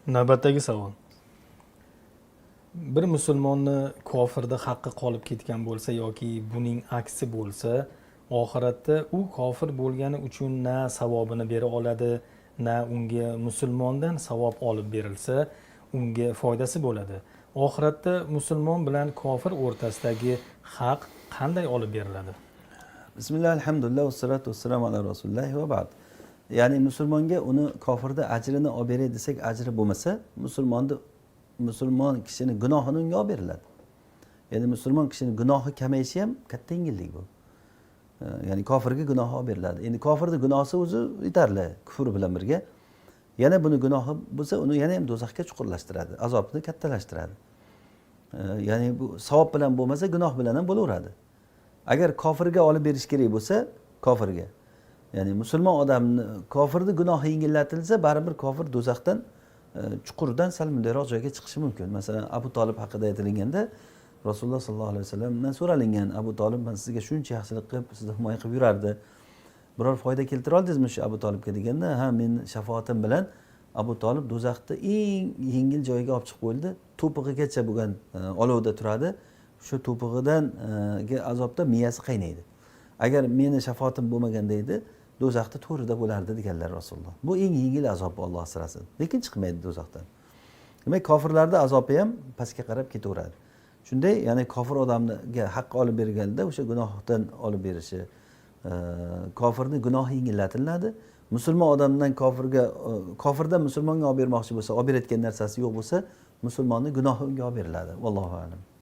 Navbatdagi savol. Bir musulmonni kofirda haqqi qolib ketgan bo'lsa yoki buning aksi bo'lsa, oxiratda u kofir bo'lgani uchun na savobini bera oladi, na unga musulmondan savob olib berilsa, unga foydasi bo'ladi. Oxiratda musulmon bilan kofir o'rtasidagi haq qanday olib beriladi? Bismillah, alhamdulillah, vassalotu vassalamu ala rasulilloh va ba'd. Ya'ni musulmonga uni kofirda ajrini olib beray desak, ajri bo'lmasa, musulmonni, musulmon kishini gunohini unga olib beriladi. Ya'ni musulmon kishini gunohi kamayishi ham katta yengillik bu. Ya'ni kofirga gunohi olib beriladi. Endi kofirni gunohsi o'zi yetarli, kufr bilan birga. Yana buni gunohi bo'lsa, uni yana ham do'zaxga chuqurlashtiradi, azobni kattalashtiradi. Ya'ni bu savob bilan bo'lmasa, gunoh bilan ham bo'laveradi. Agar kofirga olib berish kerak bo'lsa, kofirga, ya'ni musulmon odamni, kofirni gunohi yengillatilsa, baribir kofir do'zaxdan chuqurdan sal mundayroq joyga chiqishi mumkin. Masalan, Abu Tolib haqida aytilganda, Rasululloh sollallohu alayhi vasallamdan so'ralingan: "Abu Tolib man sizga shuncha yaxshilik qilib, sizni himoya qilib yurardi, biror foyda keltira oldingizmi shu Abu Tolibga?" deganda, "Ha, men shafoatim bilan Abu Tolib do'zaxni eng yengil joyiga olib chiqib qo'yildi, to'pig'igacha bo'lgan olovda turadi, shu to'pig'idan azobda miyasi qaynaydi. Agar meni shafoatim bo'lmaganda edi, do'zaxni to'rida bo'lardi", deganlar Rasululloh. Bu eng yengil azob, Olloh asrasin, lekin chiqmaydi do'zaxdan. Demak, kofirlarni azobi ham pastga qarab ketaveradi shunday. Ya'ni kofir odamga haqq olib berganda, o'sha gunohdan olib berishi, kofirni gunohi yengillatiladi. Musulmon odamdan kofirga, kofirdan musulmonga olib bermoqchi bo'lsa, olib berayotgan narsasi yo'q bo'lsa, musulmonni gunohi unga olib beriladi. Vallohu alam.